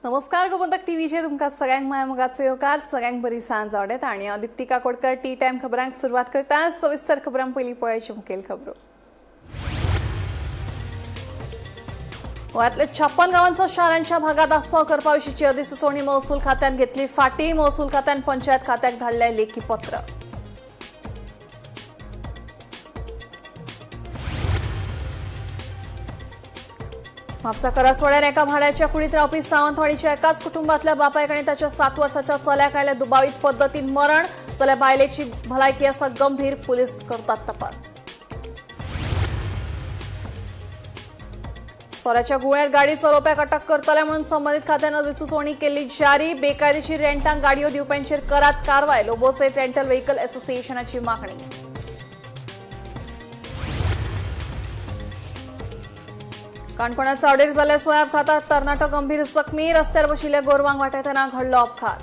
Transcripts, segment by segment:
नमस्कार, गोमंतक टीव्हीचेर तुमकां सगळ्यांक माया मोगाचो येवकार. सगळ्यांक बरी सांज आवडेत आनी हांव दीप्ती काकोडकर टी टायम खबरांक सुरवात करता. सविस्तर खबरां पयलीं पळयाची मुखेल खबरो. गोंयांतल्या 56 गावांचो शारांच्या भागात आस्पाव करपा विशींची अधिसुचोवणी महसूल खात्यान घेतली फाटी. महसूल खात्यान पंचायत खात्याक धाडले लेखी पत्र. म्हापसा करासवाड्यार एका भाड्याच्या कुडीत रावपी सावंतवाडीच्या एकाच कुटुंबातल्या बापायक आनी ताच्या 7 वर्साच्या चल्याक आयल्या दुबावीत पद्दतीन मरण. चल्या बायलेची भलायकी आसा गंभीर. पुलीस करतात तपास. सोऱ्याच्या गुळ्यात गाडी चलोवप्याक अटक करतले म्हणून संबंधित खात्यानं अधिसुचोवणी केल्ली जारी. बेकायदेशीर रेंटांक गाडयो दिवप्यांचेर करात कारवाय. लोबो सयत रेंटल व्हेकल असोसिएशनाची मागणी. काणकोणात चावडेर जाल्ल्या स्वंय अपघातात तरणाटो गंभीर जखमी. रस्त्यार बशिल्ल्या गोरवांक वाटयतना घडलो अपघात.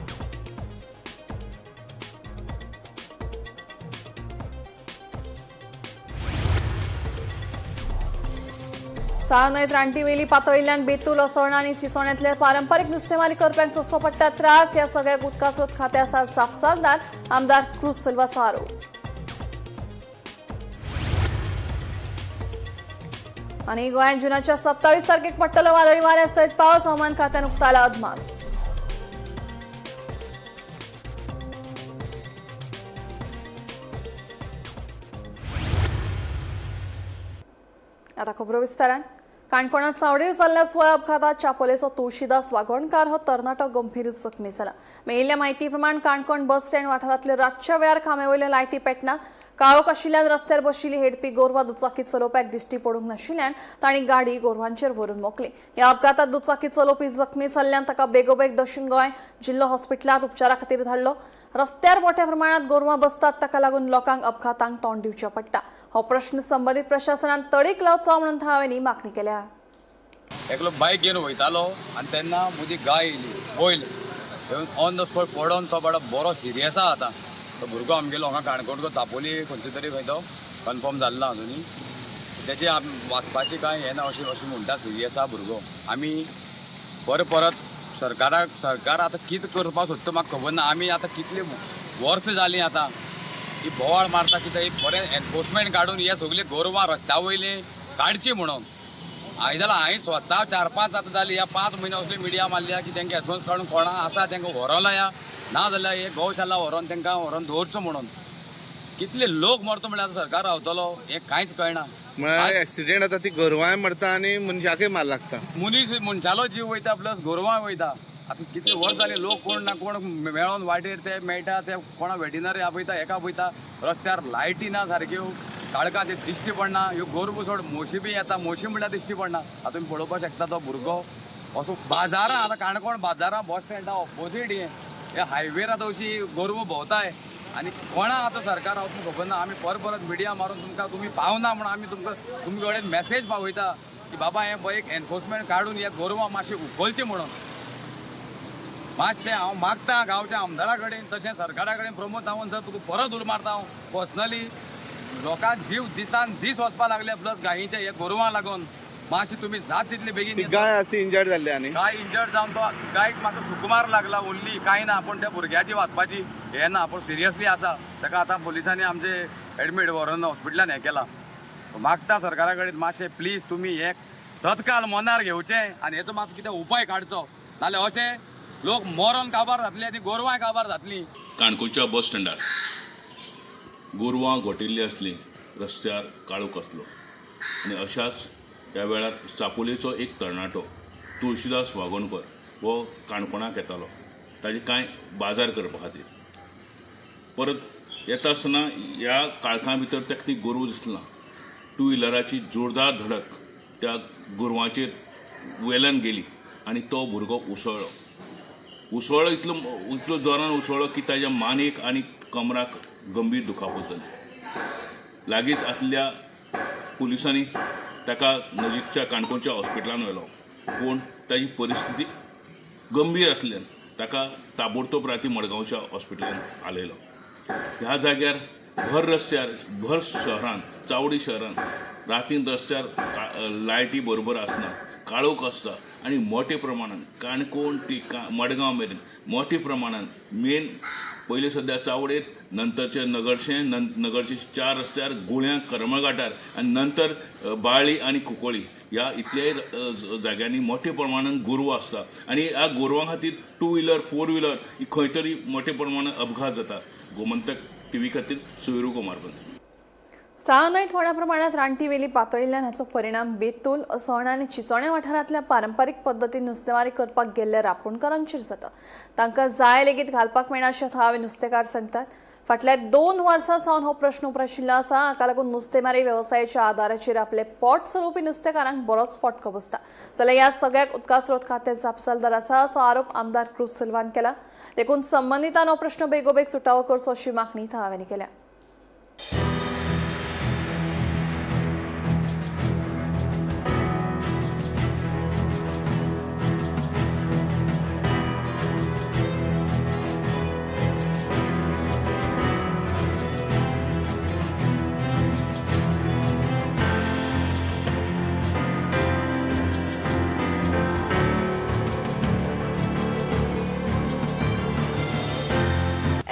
साळ न्हंयत रानटी वेली पातळिल्ल्यान बेतूल, असोळणा आनी चिचोण्यांतल्या पारंपारीक नुस्तेमारी करप्यांक सोंसचो पडटा त्रास. ह्या सगळ्याक उदकास्रोत खातें आसा जापसालदार. आमदार क्रुज सिल्वाचो आरोप. आनी गोंयांत जुनाच्या 27 तारखेक पडटलो वादळी वाऱ्या सयत पावस. हवामान खात्यान उक्तायला अदमास. आता खबरो विस्तारान. काणकोणात चावडेर जाल्ल्या स्वय अपघातात चापोलेचो तुळशीदास वागोणकार हो तरणाटो गंभीर जखमी जाला. मेळिल्ल्या म्हायती प्रमाण काणकोण बस स्टँड वाठारांतले रातच्या वेळार खांब्या वयल्यो लायटी पेटनात. काळोख आशिल्ल्यान रस्त्यार बशिल्ली हेडपी गोरवां दुचाकी चलोवप्याक दिश्टी पडूंक नाशिल्ल्यान तांणी गाडी गोरवांचेर व्हरून मोखली. ह्या अपघातात दुचाकी चलोवपी जखमी जाल्ल्यान ताका बेगोबेग दक्षिण गोंय जिल्लो हॉस्पिटलांत उपचारा खातीर धाडलो. रस्त्यार मोठ्या प्रमाणात गोरवां बसतात, ताका लागून लोकांक अपघातांक तोंड दिवचें पडटा. हो प्रश्न संबंदीत प्रशासनान तडीक लावचो म्हणून थळाव्यांनी मागणी केल्या. एकलो बायक घेवन वयतालो आनी तेन्ना मदीं गाय येयली, बैल येवन ऑन the spot पडोन तो बाबडो बरो सिरियस आहा. आतां तो भुरगो आमगेलो हांगा काणकोणचो, चापोली खंयचो तरी, खंय तो कन्फर्म जाल्लो ना अजुनी. तेजी वाचपाची कांय हें ना अशें अशें म्हणटा. सिरियस आहा भुरगो. आमी परत परत सरकाराक, सरकार आतां कितें करपाक सोदता म्हाका खबर ना. आमी आतां कितली वर्सां जालीं आतां ही बोवाळ मारता कितें, एक बरें एनफोर्समेंट काडून हे सगळे गोरवां रस्त्या वयली काडची म्हणून. हांवें जाल्यार हांवें स्वता 4-5 आतां जाली, ह्या 5 म्हयने असली मिडिया मारल्या की तांकां एनफोर्स काडून कोणा आसा तांकां व्हरोन लाया, ना जाल्यार हे गोशाला व्हरोन तांकां व्हरोन दवरचो म्हणून. कितले लोक मरता म्हणल्यार आतां सरकार रावतलो हें कांयच कळना. म्हळ्यार एक्सिडेंट जाता, ती गोरवांय मरता आनी मनशाकय मार लागता. मनीस, मनशालो जीव वयता, प्लस गोरवां वयता. आतां कितले वर्स जाले लोक कोण ना कोण मेळोन वाटेर ते मेळटा, ते कोणा वेटिनरी आपयता, हेका आपयता. रस्त्यार लायटी ना सारक्यो, काळखां ते दिश्टी पडना. ह्यो गोरवां सोड, म्हशी बी येता, म्हशी म्हणल्यार दिश्टी पडना. आतां तुमी पळोवपाक शकता तो भुरगो असो बाजारां, आतां काणकोण बाजारां बस स्टँडा ऑपोजीट हे हायवेर आतां अशी गोरवां भोंवताय आनी कोणा आतां सरकार वचून खबर ना. आमी परत परत मिडिया मारून तुमकां, तुमी पावना म्हणून आमी तुमकां तुमचे कडेन मॅसेज पावयता की बाबा हें पळय, एक एनफोर्समेंट काडून हे गोरवां मातशें उखलचें म्हणून. मातशें हांव मागता गांवच्या आमदारा कडेन, तशें सरकारा कडेन. प्रमोद सावंत सर, तुका परत उलो मारता हांव पर्सनली. लोकांक जीव दिसान दीस वचपाक लागले, प्लस गायीचे हे गोरवां लागून. मातशें तुमी जात तितले ती बेगीन. गाय आसा ती इंजर्ड जाल्ली आनी गाय इंजर्ड जावन तो गायक मातसो सुकुमार लागला ओन्ली, कांय ना. पूण त्या भुरग्याची वाचपाची हें ना, पूण सिरियसली आसा. ताका आतां पुलिसांनी आमचे एडमीट व्हरून हॉस्पिटलान हें केला. मागता सरकारा कडेन मातशें प्लीज तुमी हे तत्काल मनार घेवचें आनी हेचो मातसो कितें उपाय काडचो, नाल्यार अशें लोक मरोन काबार जातले आनी गोरवांय काबार जातली. काणकोणच्या बस स्टँडार गोरवां गोठिल्लीं आसलीं, रस्त्यार काळोख आसलो आनी अशाच ह्या वेळार चापोलेचो एक तरणाटो तुळशीदास वागोणकर हो काणकोणाक येतालो ताजे कांय बाजार करपा खातीर. परत येता आसतना ह्या काळखा भितर ताका ती गोरवां दिसना. टू व्हिलराची जोरदार धडक त्या गोरवांचेर वेल्यान गेली आनी तो भुरगो उसळ्ळो. उसळ्ळो इतलो, इतलो जोरान उसळ्ळो की ताज्या मानेक आनी कमराक गंभीर दुखापत जाली. लागींच आसल्या पुलिसांनी ताका नजीकच्या काणकोणच्या हॉस्पिटलान व्हेलो, पूण ताजी परिस्थिती गंभीर आसल्यान ताका ताबडतोब राती मडगांवच्या हॉस्पिटलान हालयलो. ह्या जाग्यार भर रस्त्यार, भर शहरान, चावडी शहरान रातीन रस्त्यार लायटी बरोबर आसना, काळोख आसता आनी मोठे प्रमाणान काणकोण ती मडगांव मेरेन मोठे प्रमाणान मेन पयलीं सद्या चावडेर, नंतरचे नगरशें, नगरचे 4 रस्त्यार, गुळ्यां, करमळघाटार आनी नंतर बाळी आनी कुंकळी ह्या इतल्याय जाग्यांनी मोठे प्रमाणान गोरवां आसता आनी ह्या गोरवां खातीर 2 व्हिलर 4 व्हिलर ही खंय तरी मोठे प्रमाणान अपघात जाता. गोमंतक टीव्ही खातीर सुरू कुमारपंत. साळा थोड्या प्रमाणात रानटी वेली पातळिल्ल्यान हाचो परिणाम बेतूल, असोळणा आनी चिचोण्या वाठारांतल्या पारंपारीक पद्दतीन नुस्तेमारी करपाक गेल्ल्या रांपोणकारांचेर जाता. तांकां जाय लेगीत घालपाक मेळना अशें थळावे नुस्तेकार सांगतात. फाटल्या 2 वर्सां सावन हो प्रश्न उप्राशिल्लो आसा. हाका लागून नुस्तेमारी वेवसायाच्या आदाराचेर आपले पोट चलोवपी नुस्तेकारांक बरोच फटको बसता. जाल्यार ह्या सगळ्याक उदका स्रोत खातें जापसालदार आसा असो आरोप आमदार क्रूज सिल्वान केला. देखून संबंदितान हो प्रश्न बेगोबेग सुटावो करचो अशी मागणी थळाव्यांनी केल्या.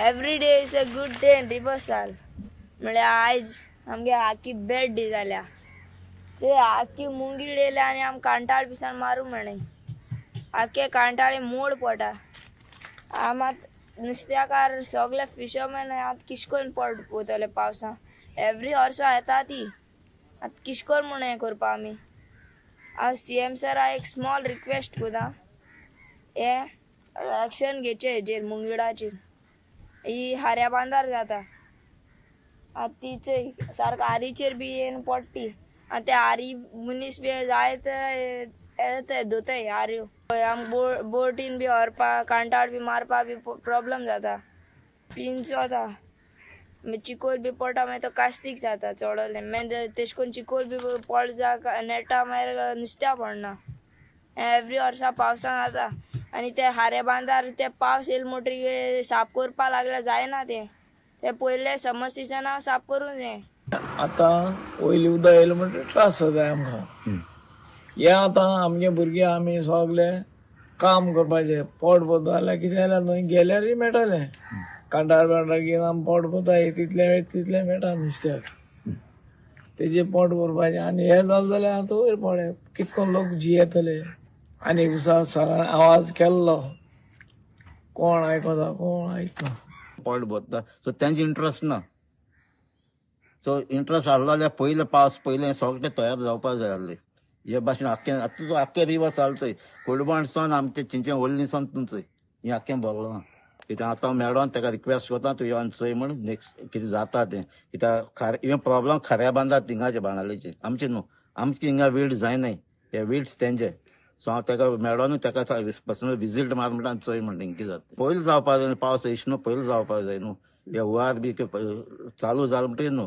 Every day is a good day in Riversal. म्हळ्यार आयज आमगे आखी बॅड डे जाल्या. चे आखी मुंगी येयल्या आनी आम कांटाळ पिसान मारू म्हणे आखे कांटाळे मोड पडटा. आम आतां नुस्त्याकार सगळे फिशरमॅन आतां किशकोन पड वतले पावसान. एवरी वर्सा येता ती आतां किशकोन म्हूण हें करपा आमी. हांव CM सरा एक स्मॉल रिक्वेस्ट करता, हें एक्शन घेवचें हेजेर मुंगिडाचेर. ही हाऱ्या बांदार जाता आतां तिचे सारको आरीचेर बी येवन पडटी. आतां ते आरी मनीस बी जायते येता धुताय आऱ्यो. आमकां बोटीन बी व्हरपा कांटाळ बी मारपा बी प्रोब्लम जाता. पिंच वता, मागीर चिकोल बी पडटा, मागीर तो कास्तीक जाता चडोले. मागीर तेश कोन चिकोल बी पड जा नेटा मागीर नुस्त्या पडना. एवरी वर्सा पावसान जाता आनी ते हारे बांदार ते पावस येयले म्हणटकीर साफ करपा लागल्यार जायना ते. ते पयले समर सिजना साफ करूंक जाय. आतां वयली उदक येयलें म्हणटकीर त्रास जाता आमकां. हें आतां आमगे भुरगे आमी सगळे काम करपाचें पोट भरता जाल्यार कितें जाल्यार न्हय गेल्यारय मेळटलें. कांटाळ बांटाळ घेवन आमी पोट भरता, तितलें तितलें मेळटा नुस्त्याक, तेजें पोट भरपाचें. आनी हें जालें जाल्यार आतां वयर पडलें कितको लोक जियेतले. आनी एक दिसा सरान आवाज केल्लो, कोण आयकता कोण आयकना. पोट भरता सो तेंचे इंट्रस्ट ना. सो इंट्रस्ट आहलो जाल्यार पयले पावस पयलें सगळें तयार जावपाक जाय आहलें. हे भाशेन आख्खें आतां आख्खें रिवर चालचय कोडबाणसान आमचें चिंचें व्हडलीसान तुमचें हें आख्खें भरलां. कित्याक आतां मॅडम ताका रिक्वेस्ट करता तूं येवन चोय म्हण नेक्स्ट कितें जाता तें. कित्याक हें प्रोब्लम खऱ्या बांदार थिंगाचें बाणावलेचें आमचें न्हू. आमचें हिंगा वीड जायनाय, हे वीड्स तेंचे. सो हांव ताका मॅडम ताका पर्सनल विजीट मार म्हणटा आनी चोय म्हणटा कितें जाता. पयलीं जावपाक जाय पावस येयश न्हू, पयलीं जावपाक जाय न्हू. हे हुंवार बी चालू जालें म्हणटकीर न्हू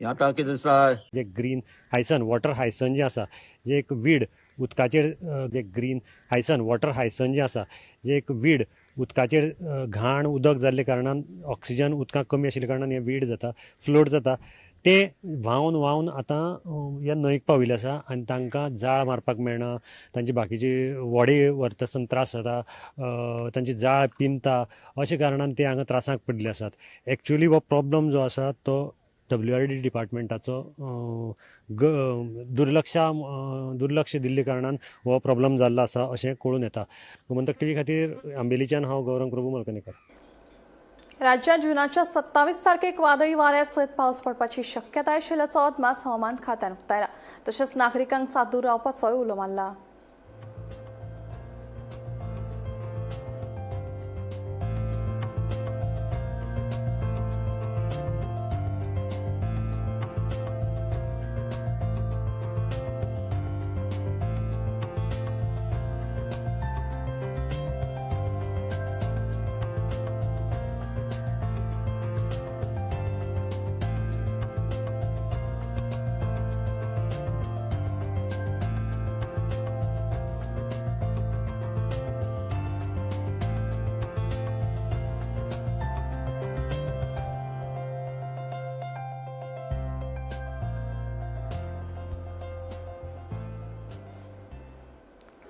हें आतां कितें दिसा. जे ग्रीन हायसन वॉटर हायसन जें आसा, जे एक वीड उदकाचेर, जे ग्रीन हायसन वॉटर हायसन जें आसा, जे एक वीड उदकाचेर घाण उदक जाल्ले कारणान ऑक्सिजन उदकांत कमी आशिल्ल्या कारणान हें वीड जाता, फ्लोट जाता, तें व्हांवन व्हांवन आतां ह्या न्हंयक पाविल्लें आसा आनी तांकां जाळ मारपाक मेळना, तांचे बाकीचे व्हडें व्हरता आसतना त्रास जाता, तांची जाळ पिंदता, अशे कारणान ते हांगा त्रासाक पडिल्ले आसात. एक्चुअली हो प्रॉब्लम जो आसा तो WRD डिपार्टमेंटाचो दुर्लक्ष दिल्ले कारणान हो प्रॉब्लम जाल्लो आसा अशें कळून येता. गोमंतक टीव्ही खातीर आंबेलीच्यान हांव गौरंग प्रभू मलकनीकर. राज्यात जुनाच्या 27 तारखेक वादळी वाऱ्यासयत पावस पडपाची शक्यताय आशिल्ल्याचो अदमास हवामान खात्यान उक्तायला. तशेंच नागरिकांक सादूर रावपाचोय उलो मारला.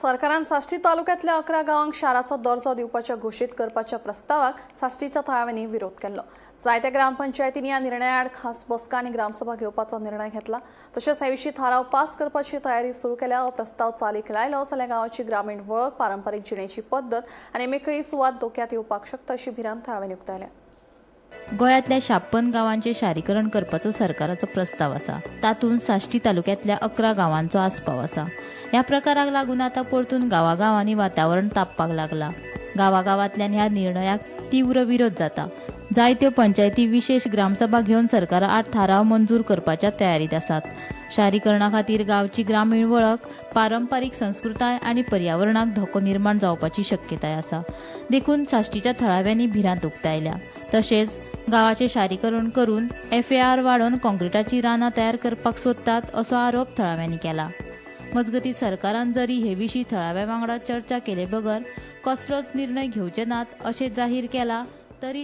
सरकारान साश्टी तालुक्यांतल्या 11 गांवांक शाराचो दर्जो दिवपाच्या घोशीत करपाच्या प्रस्तावाक साश्टीच्या थळाव्यांनी विरोध केल्लो. जायत्या ग्रामपंचायतींनी ह्या निर्णया आड खास बसका आनी ग्रामसभा घेवपाचो निर्णय घेतला. तशेंच हे विशीं थाराव पास करपाची तयारी सुरू केल्या. हो प्रस्ताव चालीक लायलो जाल्यार गांवाची ग्रामीण वळख, पारंपरीक जिणेची पद्दत आनी मेकळी सुवात धोक्यात येवपाक शकता अशी भिरांत थळाव्यांनी उक्तायल्या. गोंयांतल्या 56 गांवांचें शारीकरण करपाचो सरकाराचो प्रस्ताव आसा. तातूंत साश्टी तालुक्यांतल्या 11 गांवांचो आस्पाव आसा. ह्या प्रकाराक लागून आतां परतून गांवागांवांनी वातावरण तापपाक लागलां. गांवागांवांतल्यान ह्या निर्णयाक तीव्र विरोध जाता. जायत्यो पंचायती विशेष ग्रामसभा घेवन सरकारा आड थाराव मंजूर करपाच्या तयारीत आसात. शारीकरणा खातीर गांवची ग्रामीण वळख, पारंपारीक संस्कृताय आनी पर्यावरणाक धोको निर्माण जावपाची शक्यताय आसा. देखून साश्टीच्या थळाव्यांनी भिरांत उक्तायल्या. तशेंच गांवाचें शारीकरण करून FAR वाडोवन काँक्रिटाची रानां तयार करपाक सोदतात असो आरोप थळाव्यांनी केला. मजगतीं सरकारान जरी हे विशीं थळाव्या वांगडा चर्चा केले बगर कसलोच निर्णय घेवचे नात अशें जाहीर केलां तरी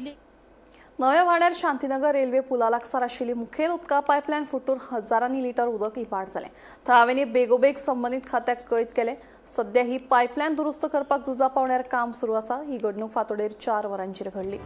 नव्या वाड्यार शांतीनगर रेल्वे पुला लागसार आशिल्ली मुखेल उदका पायपलायन फुटून हजारांनी लिटर उदक इबाड जालें. थळाव्यांनी बेगोबेग संबंदीत खात्याक कळीत केलें. सध्या ही पायपलायन दुरुस्त करपाक झुजा पावण्यार काम सुरू आसा. ही घडणूक फांतोडेर 4 वरांचेर घडली.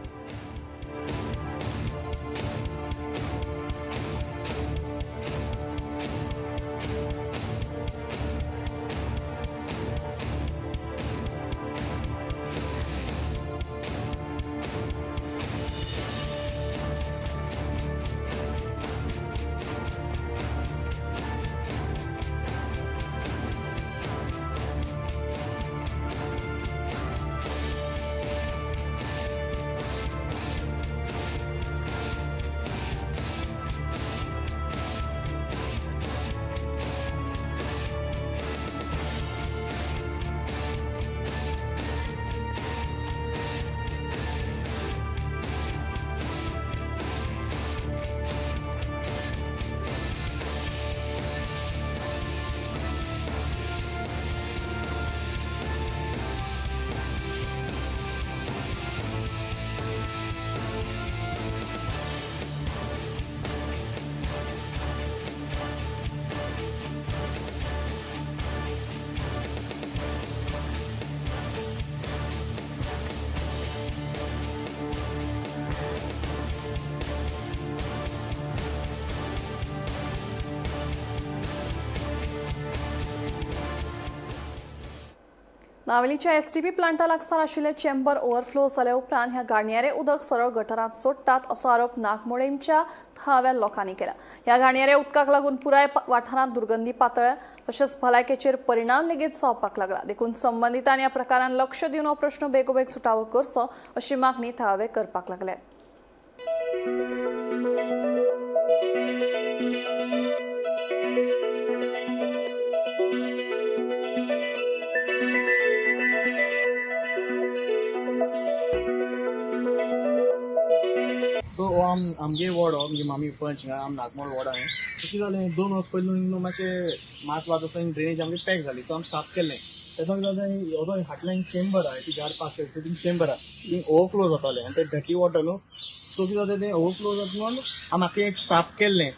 नावेलीच्या एसटीपी प्लांटा लागसार आशिल्ले चेंबर ओव्हरफ्लो जाल्या उपरांत ह्या घाणयारे उदक सरळ गटरांत सोडटात असो आरोप नागमोडेमच्या थळाव्या लोकांनी केला. ह्या घाणयारे उदकाक लागून पुराय वाठारांत दुर्गंधी पातळ्या तशेंच भलायकेचेर परिणाम लेगीत जावपाक लागला. देखून संबंदितांनी ह्या प्रकारान लक्ष दिवन हो प्रश्न बेगोबेग सुटावो करचो अशी मागणी थळावे करपाक लागले. सो आमगे वॉर्ड हो म्हणजे मामी पंच आम नागमोड वॉर्ड आहे. कितें जालें 2 वर्स पयलीं मातशें मात वाज आसा ड्रेनेज आमगे पॅक जाली. सो आमी साफ केल्लें. तेजो कितें जालें हो फाटल्यान चेंबर आहा ती 4-5 ती चेंबर आहा ती ओवरफ्लो जातालें आनी तें डटी वॉटर न्हू. सो कितें जालें तें ओवरफ्लो जाता म्हणून आमी आख्खें साफ केल्लें.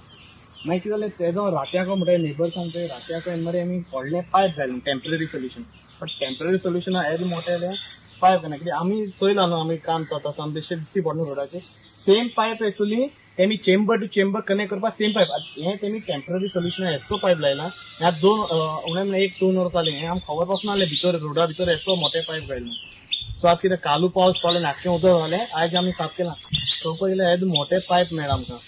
मागीर कितें जालें तेजो रात्याको म्हणटा नेबर सांगता रात्याको मरे आमी व्हडलें पायप घालें temporary solution. But temporary solution येदें मोठें पायप घालना कित्याक आमी चोयलां न्हू आमी काम जाता आसा आमी बेश्टें दिसती पडना रोडाचेर. सेम पायप एक्चुअली तेमी चेंबर टू चेंबर कनेक्ट करपाक सेम पायप हें तेमी टेम्पररी सोल्युशन एसो पायप लायला. ह्या 2 उणें 1-2 वर्स जालें हें आमकां खबर पासून नासलें भितर रोडा भितर एसो मोठे पायप घायलें. सो आतां कितें कालू पावस पडलो आनी आख्खें उदक जालें आयज आमी साफ केलां. चोवपाक गेल्यार हें मोठे पायप मेळ्ळा आमकां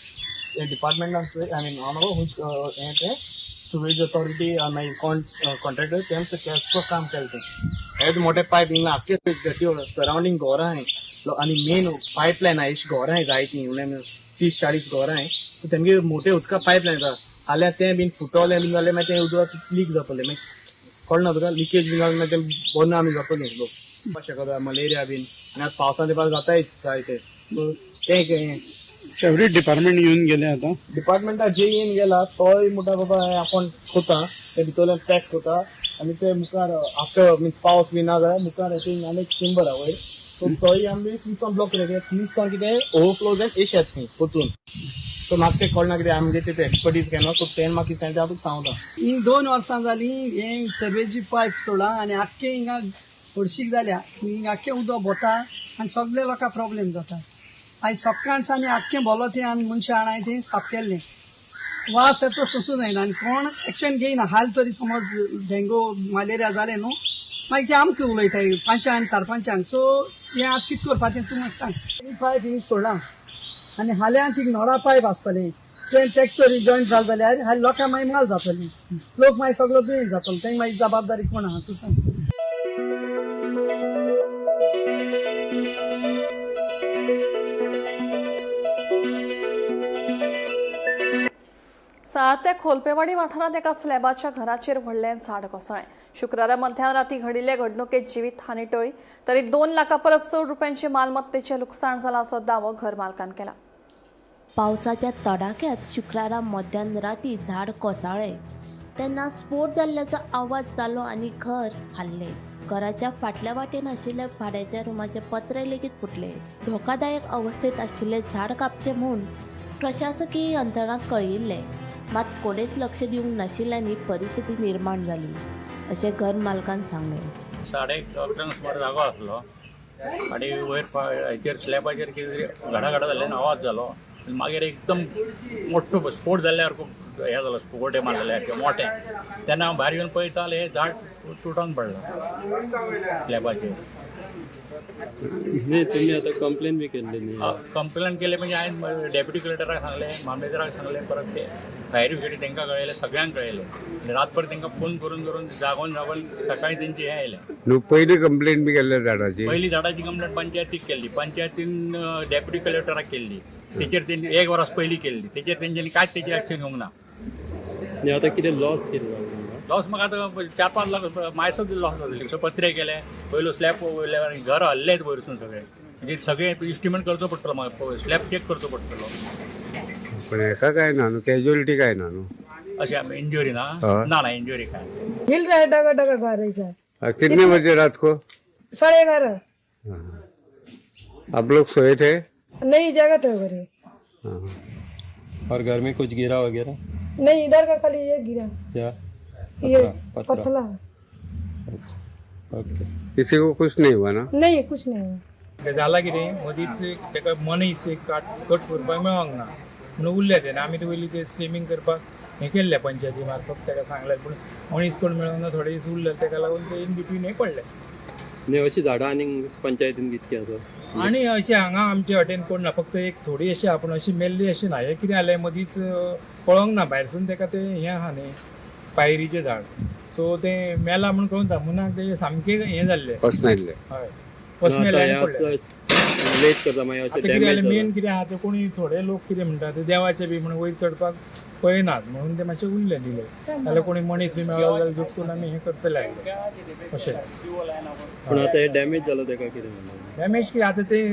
हे डिपार्टमेंटान I mean हांव हें तें सुवेज ऑथॉरिटी मागीर कॉन्ट्रॅक्टर तेमचें केसो काम केलें तें हें मोठे पायप हिंगा आख्खें गट्टी सरावंडींग घरां आहाय आनी मेन पायपलायन आहा अशी घरां जायतीं उणें 30-40 घरां आहाय. सो तेमगे मोठे उदका पायपलायन आसा जाल्यार तें बीन फुटोलें बीन जाल्यार मागीर तें उदक लीक जातलें मागीर कळना तुका लिकेज बीन जाल्यार मागीर तें बंद आमी जातलीं लोक शकता मलेरिया बीन आनी आतां पावसान तेंपार जाताय जायते. सो तें सेपरेट डिपार्टमेंट येवन गेले आतां डिपार्टमेंटा जे येवन गेला तोय म्हणटा बाबा हें आपूण कोता ते भितरल्यान पॅक कोता आनी ते मुखार आफ्टर मिन्स पावस बी ना जाल्यार मुखार आनी एक चेंबर आहा वयर. सो तोय आमी थिंगसान ब्लॉक केलें कित्याक थिंगसान कितें ओवरफ्लो जावन येश येता थंय परतून. सो म्हाका तें कळना कित्याक आमगे ते एक्सपर्टीज काय न्हू, सो तेणें म्हाका कितें सांगलें तें हांव तुका सांगता. हिंग 2 वर्सां जालीं हें सर्वेची पायप सोडा आनी आख्खें हिंगा हळशीक जाल्या. हिंग आख्खें उदक भोता आनी सगळे लोकांक प्रॉब्लेम जाता. आयज सकाळसान आनी आख्खें भोलो तें आनी मनशां हाणाय तें साफ केल्लें. वास येता सोंसूं जायना आनी कोण एक्शन घेयना. हाल तरी समज डेंगू मलेरिया जालें न्हू मागीर ते आमकां उलयताय पंचान सरपंचांक. सो हें आतां कितें करपाचें तूं म्हाका सांग. पायप हिंग सोडला आनी हाल्यां ती नोडा पायप आसतलें तें ट्रॅक्टर जॉयंट जालें जाल्यार हाली लोकांक मागीर माल जातली, लोक मागीर सगळो दुयेंत जातलो. तेंका मागीर जबाबदारी कोण आहा तूं सांग. साळांतल्या खोलपेवाडी वाठारांत एका स्लॅबाच्या घराचेर व्हडलें झाड कोसळ्ळें. शुक्रारा मध्यान राती घडिल्ले घडणुकेत जिवीत हानी टळ्ळी तरी 2 लाखां परस चड रुपयांचे मालमत्तेचें लुकसाण जालां असो दावो घर मालकान केला. पावसाच्या तडाख्यात शुक्रारा मध्यान राती झाड कोसळ्ळें तेन्ना स्फोट जाल्ल्याचो आवाज जालो आनी घर हाल्लें. घराच्या फाटल्या वाटेन आशिल्ल्या भाड्याच्या रुमाचे पत्रे लेगीत फुटले. धोकादायक अवस्थेत आशिल्लें झाड कापचें म्हूण प्रशासकीय यंत्रणांक कळयिल्लें, मात कोणेच लक्ष दिवंक नाशिल्ल्यान ही परिस्थिती निर्माण जाली अशें घर मालकान सांगलें. 11:30 सुमार जागो आसलो आनी वयर हेचेर स्लॅबाचेर कितें तरी घडाघडा जाल्ल्यान आवाज जालो. मागीर एकदम मोठो स्फोट जाल्ल्या सारको हें जालो, स्फोट मारलेल्या सारकें मोटें. तेन्ना हांव भायर येवन पळयता जाल्यार हें झाड तुटोन पडलां स्लॅबाचेर. न्ही तुमी आतां कंप्लेन बी केल्ली न्ही? कंप्लेन केले म्हणजे हांवें डेप्युटी कलेक्टराक सांगलें, मामलेदाराक सांगलें, परत ते फायर ब्रिगेडी तांकां कळयलें, सगळ्यांक कळयलें. रातभर तांकां फोन करून करून जागोवन जागोवन सकाळीं तेंची हें आयलें. न्हू पयली कंप्लेन बी केल्ले झाडाची? पयली झाडाची कंप्लेन पंचायतीक केल्ली, पंचायतीन डेप्युटी कलेक्टराक केल्ली, तेचेर तेंची 1 वर्स पयलीं केल्ली, तेचेर तेंच्यांनी कांयच तेची एक्शन घेवंक ना. न्ही आतां कितें लॉस कितें जालो? लॉस म्हाका आतां 4-5 लाख मायसच लॉस जातली. सो पत्रे केले, पयलो स्लॅब वयले घर हल्लेच वयरसून सगळें, म्हणजे सगळें इस्टिमेट करचो पडटलो म्हाका, स्लॅब चॅक करचो पडटलो. पण हेका काय ना न्हू, कॅज्युअलिटी काय ना न्हू? अशें इंजुरी ना? ना ना इंजुरी काय. हिल रहा है डगा डगा घर ऐसा. कितने बजे रात को? 11:30. आप लोग सोए थे? नहीं, जगह थे घरे. और घर में कुछ गिरा वगैरह? नहीं, इधर का खाली ये गिरा. क्या? ये पथला. अच्छा, ओके. किसी को कुछ नहीं हुआ ना? नहीं, कुछ नहीं हुआ. जाला कितें मदींच ताका मनीस एक कट करपाक मेळोंक ना म्हणून उरलें तें. आमी ते वयली ते स्ट्रिमींग करपाक हें केल्लें पंचायती मार्फत ताका सांगलें, पूण मनीस कोण मेळोंक ना, थोडे दीस उरले ताका लागून ते इन बिटवीन हें पडलें. न्ही अशीं झाडां आनीक पंचायतीन कितकी आसा? आनी अशें हांगा आमचे वाटेन कोण ना, फक्त एक थोडी अशी आहा, पूण अशी मेल्ली अशी ना. हें कितें जालें मदींच पळोवंक ना भायरसून ताका तें हें आहा न्ही पायरीचें झाड, सो तें मेलां म्हूण कळून जाता म्हणून तें सामकें हें जाल्लें, पसनायल्लें. हय, पसनायल्लें पडलें. लेट करता मागीर अशें कितें जालें डॅमेज मेन कितें आहा तें कोणी थोडे लोक कितें म्हणटा ते देवाचे बी म्हणून वयर चडपाक पळयनात म्हणून ते मातशें उरलें दिलें. जाल्यार कोणी मनीस बी मेळ्ळो जाल्यार जोडून आमी हें करतले आसले अशें. पूण आतां हें डॅमेज जालां ताका कितें म्हणटा? डॅमेज कितें आतां तें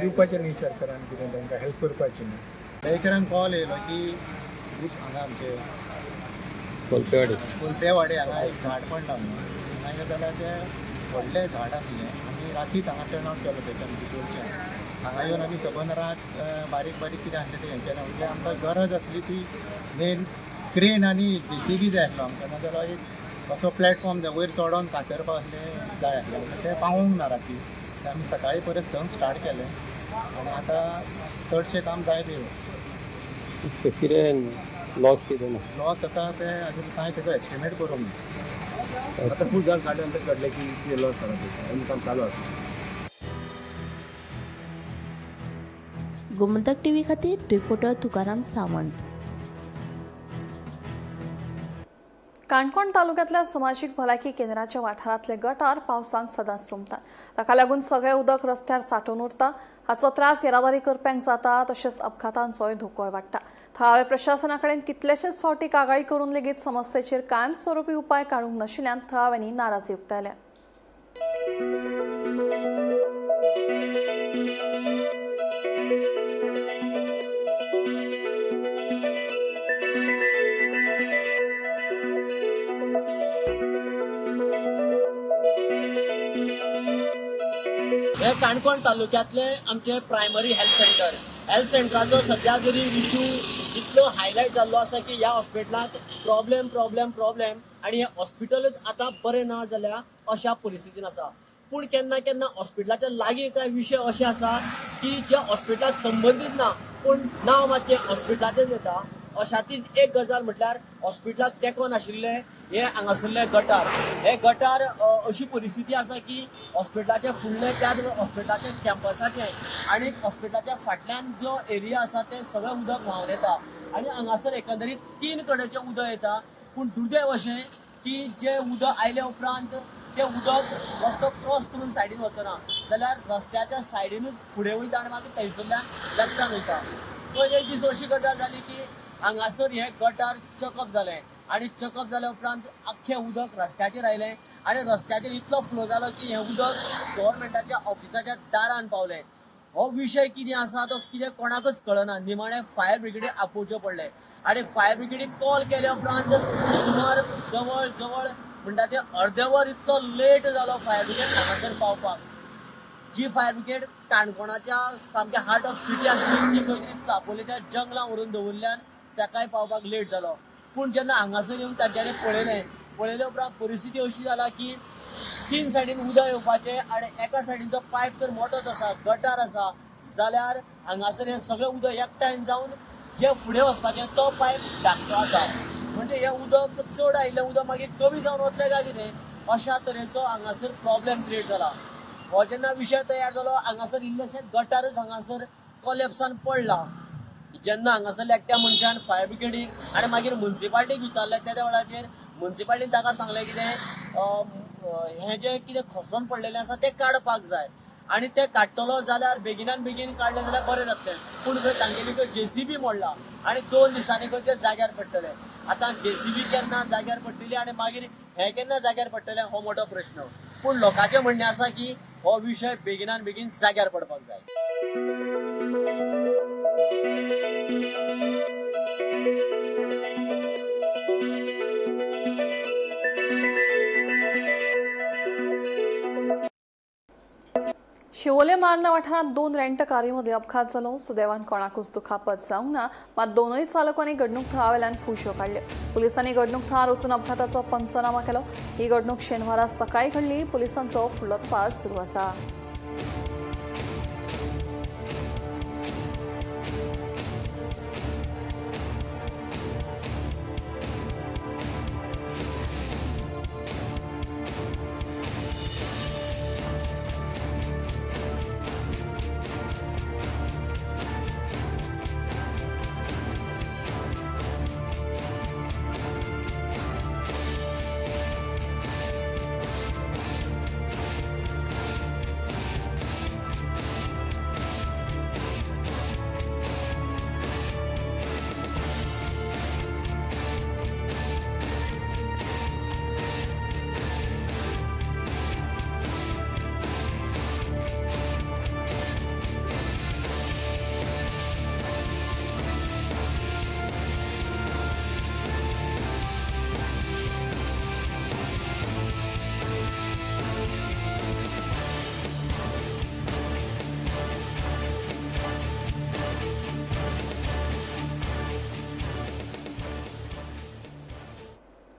दिवपाचें न्ही सरकारान, कितें तांकां हेल्प करपाचें न्ही. एकरान कॉल येयलो की हांगा आमचे कोलपेवाडी कोलपेवाडी हांगा एक झाड पडलां म्हणून. हांगा जाल्यार तें व्हडलें झाड आसलें आमी रातीत हांगा टर्न आवट केलो तेच्या भितरच्यान. हांगा येवन आमी सबंद रात बारीक बारीक कितें आसलें तें हें केलें. म्हणजे आमकां गरज आसली ती मेन क्रेन आनी जेसीबी जाय आसलो आमकां, नाजाल्यार एक असो प्लॅटफॉर्म जाय वयर चडोन कातरपा असलें जाय आसलें आमकां, तें पावोंक ना राती. तें आमी सकाळीं परत संक स्टार्ट केलें आनी आतां चडशें काम जायत येयलें. कितें लॉस कितें ना? लॉस आतां तें अजून कांय तेजो एस्टिमेट करूंक ना. आतां फूल झाड काडल्या नंतर कळलें की कितें लॉस जाला तें, काम चालू आसा. गोमंतक टीव्ही खातीर रिपोर्टर तुकाराम सावंत. काणकोण तालुक्यांतल्या समाजीक भलायकी केंद्राच्या वाठारांतले गटार पावसाक सदांच सुमतात. ताका लागून सगळें उदक रस्त्यार सांठून उरता. हाचो त्रास येरादारी करप्यांक जाता, तशेंच अपघातांचोय धोकोय वाडटा. थळाव्या प्रशासना कडेन कितलेशेच फावटी कागाळी करून लेगीत समस्येचेर कायमस्वरूपी उपाय काडूंक नाशिल्ल्यान थळाव्यांनी नाराजी उक्तायल्या. हे काणकोण तालुक्यांतले आमचे प्रायमरी हेल्थ सेंटर. हेल्थ सेंटराचो सद्या तरी इशू इतलो हायलायट जाल्लो आसा की ह्या हॉस्पिटलांत प्रॉब्लेम प्रॉब्लेम प्रॉब्लेम आनी हें हॉस्पिटलच आतां बरें ना जाल्यार अशा परिस्थितीन आसा. पूण केन्ना केन्ना हॉस्पिटलाच्या लागीं कांय विशय अशे आसा की ज्या हॉस्पिटलाक संबंदीत ना पूण नांव मातशें हॉस्पिटलाचेंच येता. अशातीच एक गजाल म्हटल्यार हॉस्पिटलाक तेंकोन आशिल्लें हे हांगासरले गटार. हे गटार अशी परिस्थिती आसा की हॉस्पिटलाच्या फुडले त्याच हॉस्पिटलाच्या कॅम्पसाचे आनी हॉस्पिटलाच्या फाटल्यान जो एरिया आसा ते सगळें उदक व्हांवन येता आनी हांगासर एकंदरीत 3 कडेचें उदक येता. पूण दुर्दैव अशें की जें उदक आयल्या उपरांत तें उदक रस्तो क्रॉस करून सायडीन वचना जाल्यार रस्त्याच्या सायडीनूच फुडें वयता आनी मागीर थंयसरल्यान लेफ्टान वयता. पयर एक दीस अशी गजाल जाली की हांगासर हें गटार चकअप जालें आनी चकअप जाल्या उपरांत आख्खें उदक रस्त्याचेर आयलें आनी रस्त्याचेर इतलो फ्लो जालो की हें उदक गव्हर्मेंटाच्या ऑफिसाच्या दारान पावलें. हो विशय कितें आसा तो कितें कोणाकच कळना. निमाणें फायर ब्रिगेडीक आपोवचें पडलें आनी फायर ब्रिगेडीक कॉल केल्या उपरांत सुमार जवळ जवळ म्हणटा ते अर्दे वर इतलो लेट जालो फायर ब्रिगेड हांगासर पावपाक. जी फायर ब्रिगेड काणकोणाच्या सामक्या हार्ट ऑफ सिटी आशिल्ली ती खंय तरी चापोलेच्या जंगलां व्हरून दवरल्यान ताकाय पावपाक लेट जालो. पूण जेन्ना हांगासर येवन तांच्यांनी पळयलें, पळयल्या उपरांत परिस्थिती अशी जाला की 3 सायडीन उदक येवपाचें आनी एका सायडीन जो पायप तर मोठोच आसा, गटार आसा, जाल्यार हांगासर हें सगळें उदक एकठांय जावन जें फुडें वचपाचें तो पायप धाकटो आसा. म्हणजे हें उदक चड आयिल्लें उदक मागीर कमी जावन वतलें काय कितें अशा तरेचो हांगासर प्रॉब्लेम क्रिएट जाला. हो जेन्ना विशय तयार जालो हांगासर इल्लेशें गटारच हांगासर कॉलेप्सान पडला. जेन्ना हांगासरल्या एकट्या मनशान फायर ब्रिगेडीक आनी मागीर मुन्सिपाल्टीक विचारलें त्या वेळाचेर मुन्सिपाल्टीन ताका सांगलें कितें हें जें कितें खसोन पडलेलें आसा तें काडपाक जाय आनी तें काडटलो जाल्यार बेगिनान बेगीन काडलें जाल्यार बरें जातलें. पूण खंय तांगेली खंय जेसीबी मोडला आनी 2 दिसांनी खंय तें जाग्यार पडटलें. आतां जेसीबी केन्ना जाग्यार पडटली आनी मागीर हें केन्ना जाग्यार पडटलें हो मोठो प्रश्न. पूण लोकांचें म्हणणें आसा की हो विशय बेगिनान बेगीन जाग्यार पडपाक जाय. शिवोले मार्ना वाठारांत 2 रेंट कारीमध्ये अपघात जालो. सुदैवान कोणाकूच दुखापत जावंक ना, मात दोनूय चालकांनी घडणूक थळावेल्यान फुज्यो काडल्यो. पुलिसांनी घडणूक थळार वचून अपघाताचो पंचनामा केलो. ही घडणूक शेनवारा सकाळी घडली. पुलिसांचो फुडलो तपास सुरू आसा.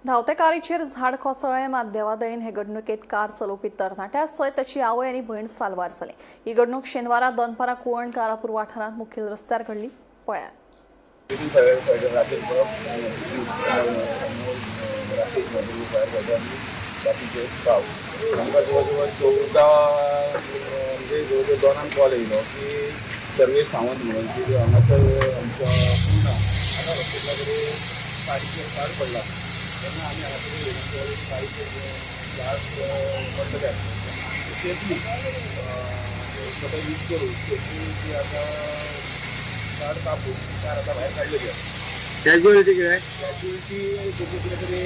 धांवते कारीचेर झाड कोसळ्ळें, मात देवादयेन हे घडणुकेंत कार चलोवपी तरणाट्या सयत ताची आवय आनी भयण साल्वार जाली. ही घडणूक शेनवारा दनपारां कुवण कारापूर वाठारांत मुखेल रस्त्यार घडली. पळयात. आमकां जवळ जवळ 14 म्हणजे जवळ जवळ 2 कॉल येयलो की सर्वेश सावंत म्हणून की हांगासर आमच्या पुना आतां हॉस्पिटला कडेन कारीचेर झाड पडला. तेन्ना आमी हांगासर येयले कारीचेर झाड पडलेलें आसलें तेन्ना आमी सेफली स्वता यूज करून सेफली ती आतां झाड कापून कार आतां भायर काडलेली आसा. कॅज्युअलिटी कितें? कॅज्युअलिटी कितें तरी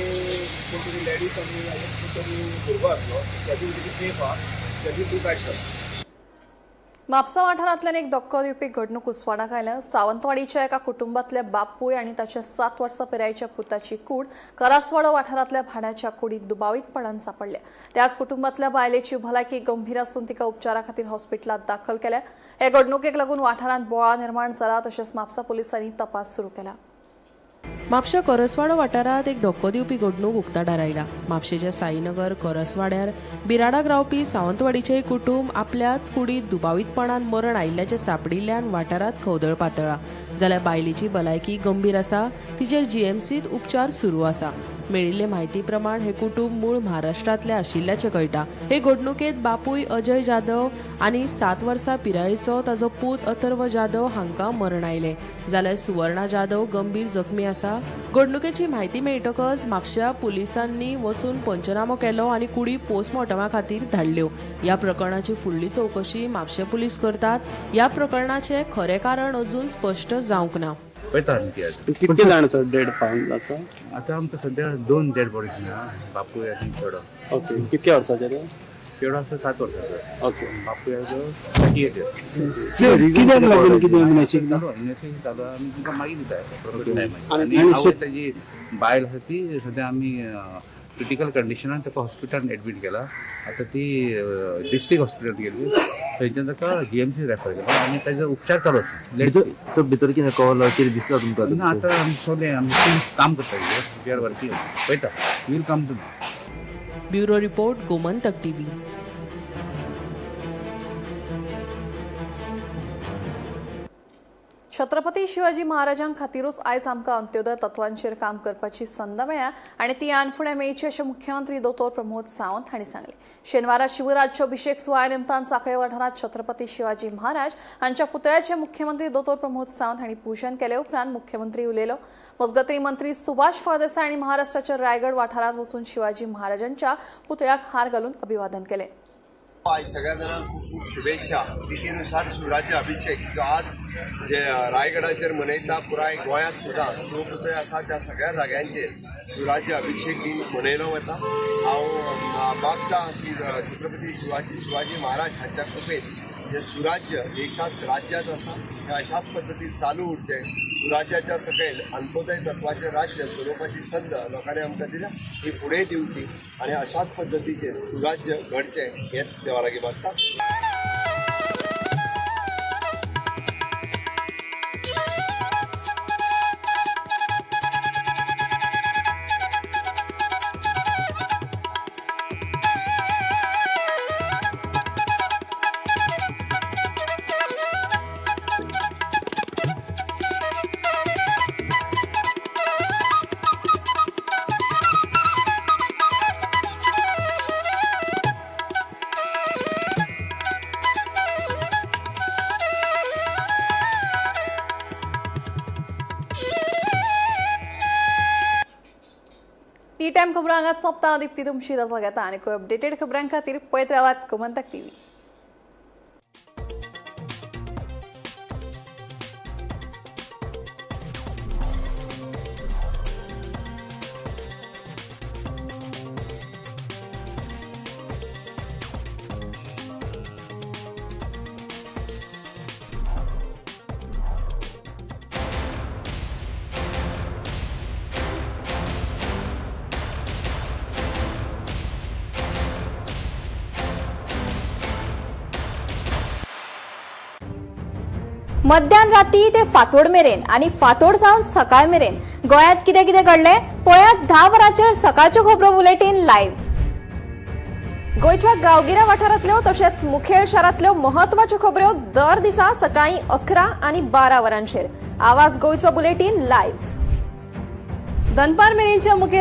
कोण तरी लेडीज आनी कोण तरी भुरगो आसलो. कॅज्युअलिटी सेफ आहा, कॅज्युअलिटी कांयच जालें. म्हापसा वाठारांतल्यान एक धक्को दिवपी घडणूक उस्वाडाक आयल्या. सावंतवाडीच्या एका कुटुंबातल्या बापूय आनी ताच्या 7 वर्सां पिरायेच्या पुताची कूड करासवाडो वाठारांतल्या भाड्याच्या कुडीत दुबावीतपणान सांपडल्या. त्याच कुटुंबातल्या बायलेची भलायकी गंभीर आसून तिका उपचारा खातीर हॉस्पिटलांत दाखल केल्या. हे घडणुकेक लागून वाठारांत बोवाळ निर्माण जाला. तशेंच म्हापसा पुलिसांनी तपास सुरू केला. म्हापशा करसवाडो वाठारांत एक धक्को दिवपी घडणूक उक्ताडार आयला. म्हापशेच्या साईनगर करसवाड्यार बिराडाक रावपी सावंतवाडीचें एक कुटूंब आपल्याच कुडीत दुबावीतपणान मरण आयिल्ल्याचें सांपडिल्ल्यान वाठारांत खवदळ पातळ्ळा. जाल्यार बायलेची भलायकी गंभीर आसा. तिचेर जीएमसीत उपचार सुरू आसा. मेळिल्ले म्हायती प्रमाण हे कुटूंब मूळ महाराष्ट्रांतलें आशिल्ल्याचें कळटा. हे घडणुकेंत बापूय अजय जाधव आनी 7 वर्सां पिरायेचो ताजो पूत अथर्व जाधव हांकां मरण आयलें. जाल्यार सुवर्णा जाधव गंभीर जखमी आसा. घडणुकेची म्हायती मेळटकच म्हापश्या पुलिसांनी वचून पंचनामो केलो आनी कुडी पोस्टमॉर्टमा खातीर धाडल्यो. ह्या प्रकरणाची फुडली चवकशी म्हापशें पुलीस करतात. ह्या प्रकरणाचें खरें कारण अजून स्पश्ट जावंक ना. कितके जाण सर डेड फावंड आसा? आतां आमकां सद्या 2 डेड बॉडीज मेळ्ळा, बापूय आनी चेडो. ओके, कितक्या वर्साचे ते? चेडो आसा 7 वर्साचो. ओके. बापूय आसा 38 इयर्स. कित्याक लागून कितें इन्वेस्टिगेशन? इन्वेस्टिगेशन चालू आमी तुमकां मागीर दिता प्रॉपर टायमार. आनी ताजी बायल आसा ती सद्या आमी क्रिटिकल कंडिशनान ताका हॉस्पिटलान एडमीट केला. आतां ती डिस्ट्रिक्ट हॉस्पिटलान गेली, थंयच्यान ताका जीएमसी रेफर केला आनी ताजो उपचार चालू आसा. भितर कितें कळ्ळो, कितें दिसला तुमकां? ना, आतां आमी सगळें आमी काम करता, we are working, पळयता, we'll come to know. Bureau report, Gomantak TV. Chhatrapati Shivaji महाराजां खातीरूच आयज आमकां अंत्योदय तत्वांचेर काम करपाची संद मेळ्ळ्या आनी ती आनफुडें मेळची अशें मुख्यमंत्री दोतोर प्रमोद सावंत हांणी सांगलें. शेनवारा शिवराज्याभिषेक सुवाळ्या निमतान सांखळे वाठारांत छत्रपती शिवाजी महाराज हांच्या पुतळ्याचें मुख्यमंत्री दोतोर प्रमोद सावंत हांणी पूजन केले उपरांत मुख्यमंत्री उलयलो. मजगतीं मंत्री सुभाष फळदेसाय हांणी महाराष्ट्राच्या रायगड वाठारांत वचून शिवाजी महाराजांच्या पुतळ्याक हार घालून अभिवादन केलें. आज सगळ्या जणांक खूब खूब शुभेच्छा. तिथीनुसार शिवराज्य अभिषेक जो आज जे रायगडाचेर मनयता, पुराय गोंयांत सुद्दां शिवपुतळे आसा त्या सगळ्या जाग्यांचेर शिवराज्य अभिषेक दिन मनयलो वता. हांव मागता की छत्रपती शिवाजी महाराज हांच्या कृपेन जे सुराज्य देशांत राज्यांत आसा हें अशाच पद्दतीन चालू उरचें. सुराज्याच्या सकयल अंत्योदय तत्वाचें राज्य चलोवपाची संद लोकांनी आमकां दिल्या, ही फुडें दिवची आनी अशाच पद्दतीचेर सुराज्य घडचें हें देवा लागीं मागता. टी टायम खबरां हांगाच सोंपता. दीप्ती तुमची रजा घेता आनी अपडेटेड खबरां खातीर पळयत रावात गोमंतक टीव्ही. मध्यान राती ते फांतोड मेरेन आनी फांतोड जावन सकाळ मेरेन गोंयांत कितें कितें घडलें पळयात 10 वरांचेर सकाळच्यो खबरो बुलेटीन लायव्ह. गोंयच्या गांवगिऱ्या वाठारांतल्यो तशेंच मुखेल शारांतल्यो म्हत्वाच्यो खबऱ्यो दर दिसा सकाळीं 11 आनी 12 वरांचेर आवाज गोंयचो बुलेटीन लायव्ह. दनपार मेरेनच्या मुखेल